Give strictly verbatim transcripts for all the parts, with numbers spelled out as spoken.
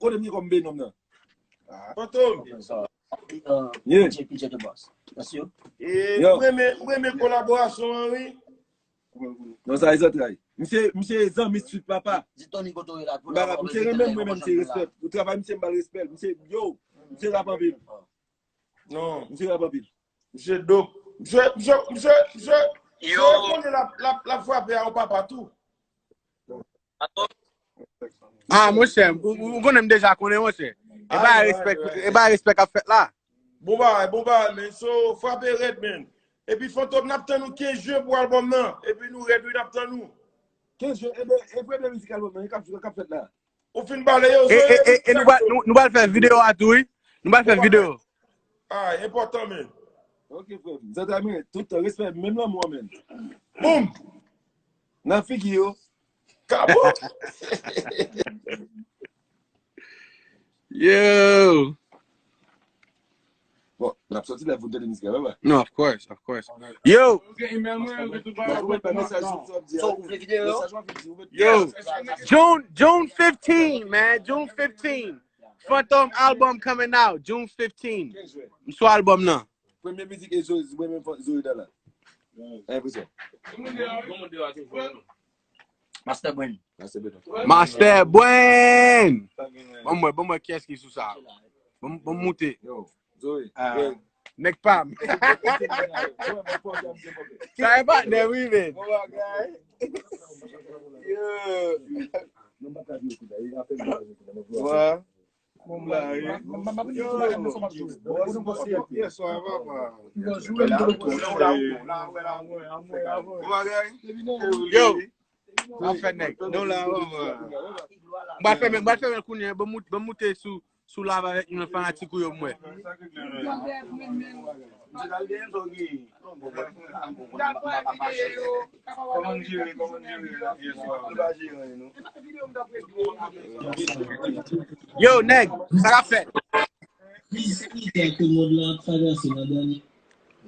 Kote m gen kòm Benom nan? Fantom. Yeah. P J, P J the boss. That's you. E, yo. M renmen, m renmen kolaborasyon an, wi. Non, sa e zantray. Misye, misye zanmi street papa. Di Tony kote w ye la. Misye renmen m, mwen menm, misye respè. Pou travay misye, m ba l respè. Misye, yo, misye rap anpil. Non. Misye rap anpil. Misye dope. Misye, misye, misye, misye, misye konnen l ap, l ap, l ap frape a yon papa tou. Ah, monchè, ou, ou konnen m deja konnen, monchè. E ba respè, e ba respè k ap fèt la. Bon bagay, bon bagay, men. So, frape rèd, men. Epi Fantom, n ap tann ou kenz jen pou albòm nan. Epi nou rèd, wi, n ap tann ou. Kenz jen, e ben, e premye mizik albòm nan, e k ap, k ap fèt la. Ou fin pale yo, e, e, e, e nou pral, nou, nou pral fè videyo a tou, wi. Nou pral fè videyo. Ah, enpòtan, men. Ok, frè m. Zantray, men, tout tan, respè, menm lanmou an, men. Boum! Nan figi yo. Kabo! Yo! Bon, n ap sòti la pou tande mizik la, bye bye. No, of course, of course. Yo! Yo! June, June fifteen, man. June fifteen. Fantom album coming out June fifteen. M sou album nan. Premye mizik e Zoe, mwen menm Zoe Dala. Enpresyon. Master Brain. Master Brain. Ban mwen, ban mwen kiyès ki sou sa. Ban m moute. Yo, Zoe. Nèg pa m. Sa e patnè wi men. Yo. Bon bagay. Yo, afè nèg. Nou la, m pral fèmen, m pral fèmen kounye a, ban m moute sou sou live avèk nou fanatik ou yo m wè. Yo nèg, sa k ap fèt?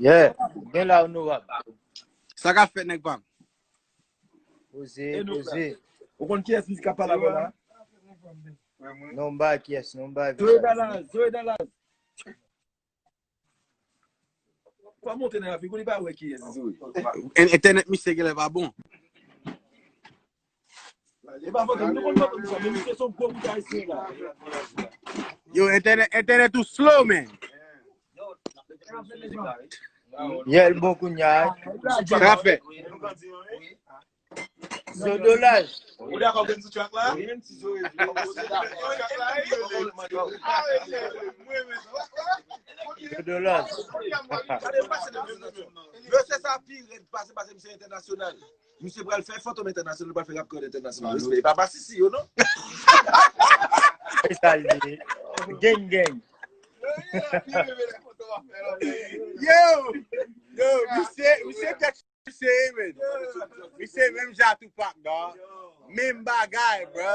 Yeah, byen la onorab. Sa k ap fèt nèg pa m? Poze, poze. Ou konn kiyès ki ka pale avè la? Non, m ba kiyès, non, m ba. Zoe Dallas, Zoe Dallas. Pa monte nan afik ou, li pa wè kiyès Zoe. Entènèt misye genlè pa bon. E pa fòk nou konn fòk nou sa, men misye se yon gwo bout ayisyen la. Yo, entènèt, entènèt ou slow, man. Yeah, l bon kounye a. Sa fè. Zodolaj. Ou dakò gen sou track la? Zodolaj. Yo, se sa pi rèd pase, pase misye entènasyonal. Misye pral fè Fantom entènasyonal, pral fè Rap God entènasyonal. Respè, e pa masisi yo non. E sa l ye. Gang gang. Yo, yo, misye, misye kèk misye ye men. Misye menm jan Tupac dog. Menm bagay, bro.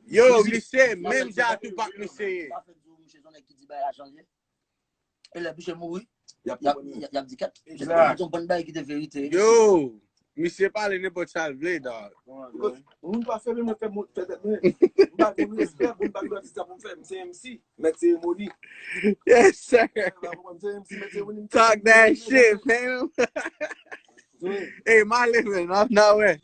Yo, misye menm jan Tupac misye ye. E lè misye mouri, y ap, y ap, y ap di kèt. Se te yon bann bagay ki te verite. Yo, misye pale nenpòt sa l vle, dog. Moun pa fè men mwen fè moun fè tèt mwen. M pa gen respè pou m pa gen atis sa pou m fè. M se M C, mèt seremoni. Yes, sir. M se M C, mèt seremoni. Talk that shit, man. Hey, m ale, man. M ap nan wè.